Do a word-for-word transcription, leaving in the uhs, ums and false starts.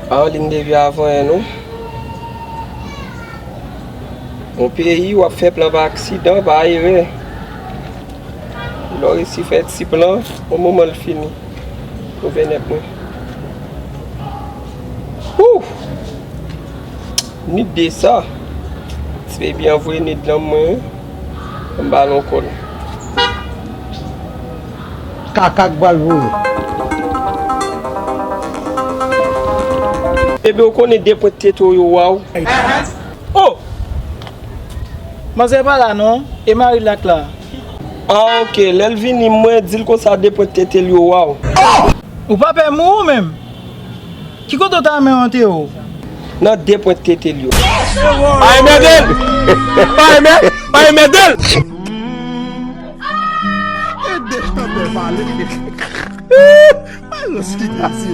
Pa yon liy de vi avan, non. Yon peyi, w ap fè plan pa aksidan, pa erè. Lè w resi fè ti plan, yon moman l fini. Gouvènè mwen. Wouh! Ni de sa. Ti baby an voye nid lan mwen. M ba l yon kòl. Kaka k pral voye. Bebe, ou konnen de pwent tete w yo wa w. Oh! Manzè pa la non, e mari l ak la. Ah, ok, lè l vini, mwen di l konsa de pwent tete l yo wa w. Ou pa pè mouri ou menm? Ki kote w ta renmen antere w? Nan de pwent tete l yo. Pa enmède l! Pa enmè-, pa enmède l! E de chantè pale. Ay, Jezi.